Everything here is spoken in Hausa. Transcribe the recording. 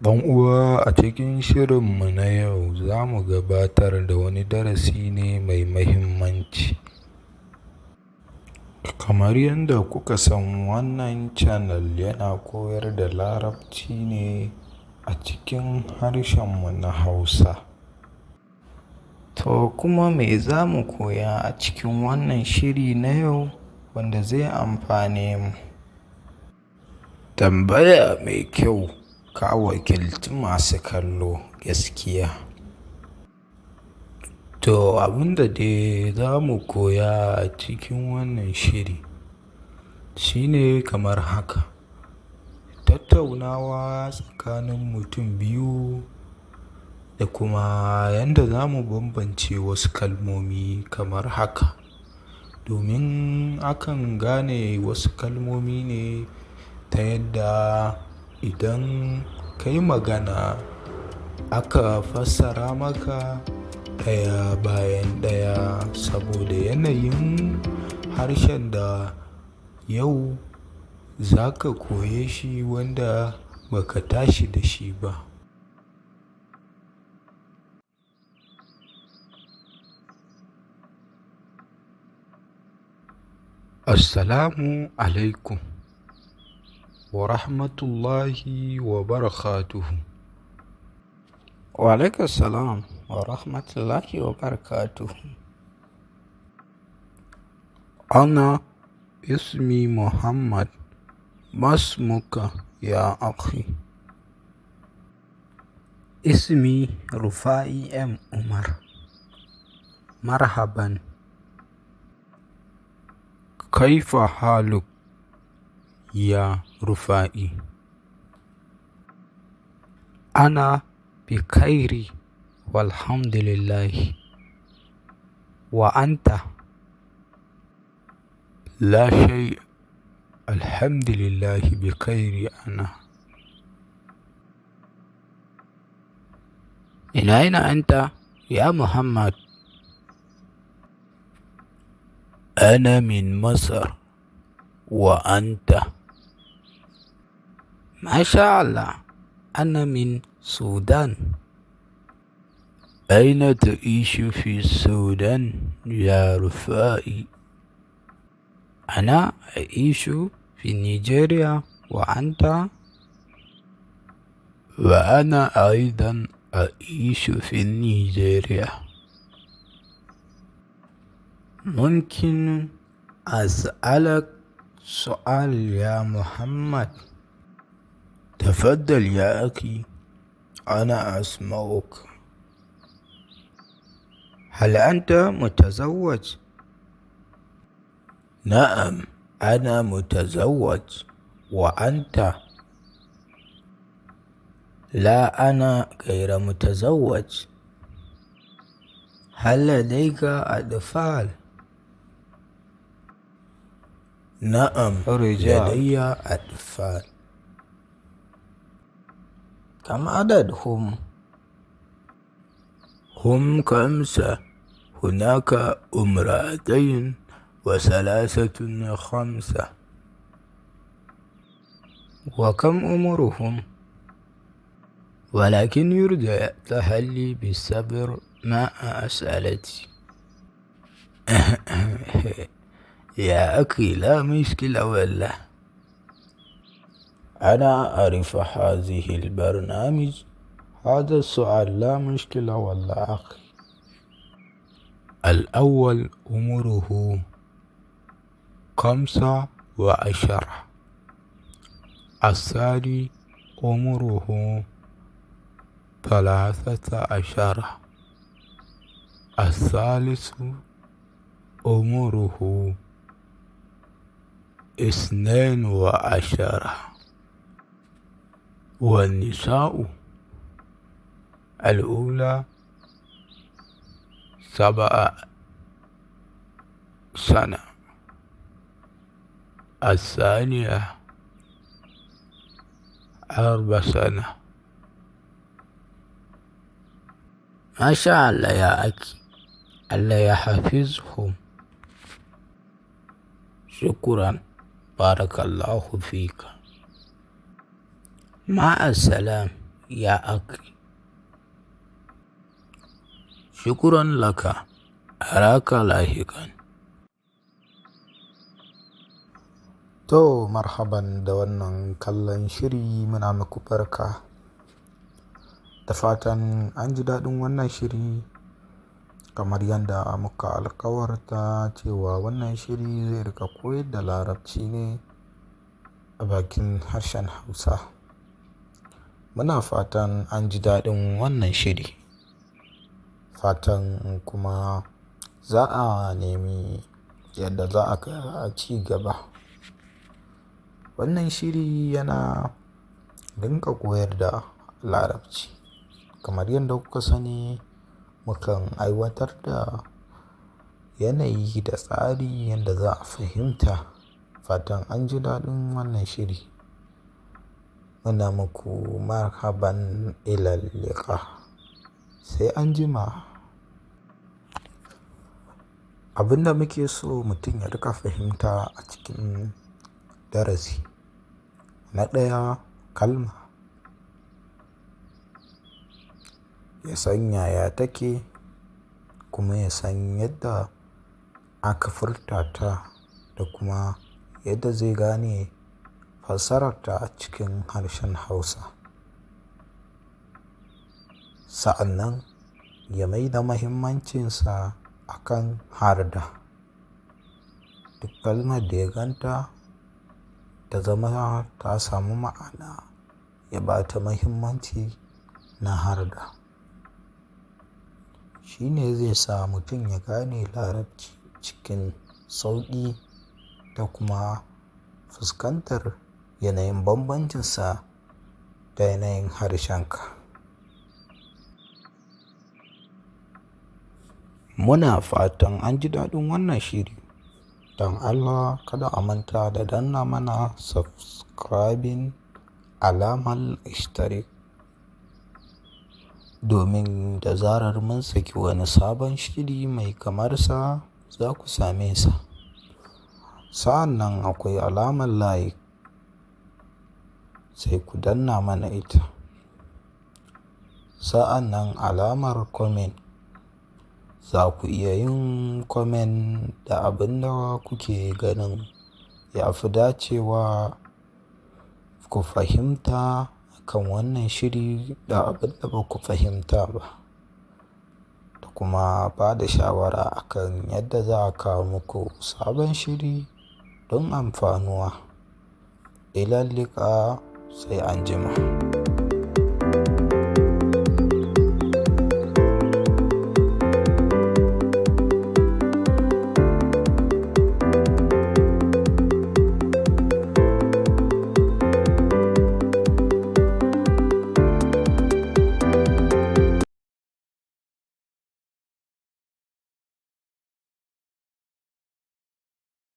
Ɗan uwa, a cikin shirinmu na yau za mu gabatar da wani darasi ne mai mahimmanci. Kamar yadda kuka san, wannan channel yana koyar da Larabci ne a cikin harshenmu na Hausa. To kuma me za mu koya a cikin wannan shiri na yau wanda zai amfane mu? Tambaya mai kyau, ka wakilci masu kallo gaskiya. To abin da dai za mu koya a cikin wannan shiri shi ne kamar haka: tattaunawa tsakanin mutum biyu da kuma yanda za mu bambance wasu kalmomi kamar haka. Domin akan gane wasu kalmomi ne ta yadda idan ka yi magana aka fassara maka ɗaya bayan ɗaya saboda yanayin harshen da yau za ka koye shi wanda ba ka tashi da shi ba. Assalamu alaikum wa rahmatullahi wa barakatuhu. Wa alaikum salam wa rahmatullahi wa barakatuhu. أنا اسمي محمد، ما اسمك يا أخي؟ اسمي رفاعي M. عمر. مرحبا. كيف حالك يا رفاعي؟ أنا بخير والحمد لله. وأنت؟ لا شيء، الحمد لله بخير أنا. من أين أنت يا محمد؟ أنا من مصر، وأنت؟ ما شاء الله، أنا من السودان. أين تعيش في السودان يا رفاعي؟ أنا أعيش في نيجيريا، وأنت؟ وأنا أيضا أعيش في نيجيريا. ممكن أسألك سؤال يا محمد؟ تفضل يا أخي، أنا أسمعك. هل أنت متزوج؟ نعم، أنا متزوج، وأنت؟ لا، أنا غير متزوج. هل لديك أطفال؟ نعم، رجال. لدي أطفال. كم عددهم؟ هم 5، هناك امرأتين و3 5. وكم عمرهم؟ ولكن يرجى التحلي بالصبر مع أسئلتي. يا أخي لا مشكلة والله، أنا أعرف هذه البرنامج. هذا السؤال لا مشكلة والله أخي. الأول عمره 15، الثاني عمره 13، الثالث عمره 12، والنساء الأولى 7 سنة، الثانية 4 سنة. ما شاء الله يا أخي، الله يحفظهم. شكرا، بارك الله فيك. مع السلامة يا أخي. شكرا لك، أراك لاحقا. To marhaban da wannan kallon shiri, muna muku barka. Da fatan an ji daɗin wannan shiri kamar yadda muka alkawarta cewa wannan shiri zai rika koyar da Larabci ne a bakin harshen Hausa. Muna fatan an ji daɗin wannan shiri. Fatan kuma za a nemi yadda za a ci gaba. Wannan shiri yana dinga koyar da Larabci. Kamar yadda kuka sani, mukan aiwatar da yanayi da tsari yadda za a fahimta. Fatan an ji daɗin wannan shiri. Muna muku marhaban ilal liqa. Sai an jima. Abin da muke so mutum ya rika fahimta a cikin darasi. Na ɗaya, kalma. Ya san yaya take kuma ya san yadda aka furta ta da kuma yadda zai gane fassararta a cikin harshen Hausa. Sa'annan ya mai da mahimmancinsa a kan harda. Duk kalmar da ya ganta ta zama ta samu ma'ana, ya ba ta mahimmanci na harda. Shi ne zai sa mutum ya gane Larabci cikin sauƙi da kuma fuskantar yanayin bambancinsa da yanayin harshenka. Muna fatan an ji daɗin wannan shiri. Don Allah kada a manta da danna mana subscribing, alamar ishtirak, domin da zarar mun saki wani sabon shiri mai kamar sa za ku same sa. Sa'an nan akwai alamar like, sai ku danna mana ita. Sa'an nan alamar comment, za ku iya yin comment da abin da kuke ganin ya fi dacewa ku fahimta kan wannan shiri da abin da ba ku fahimta ba. Da kuma ba da shawara akan yadda za a kawo muku sabon shiri don amfanuwa. Ilal liqa, sai an jima.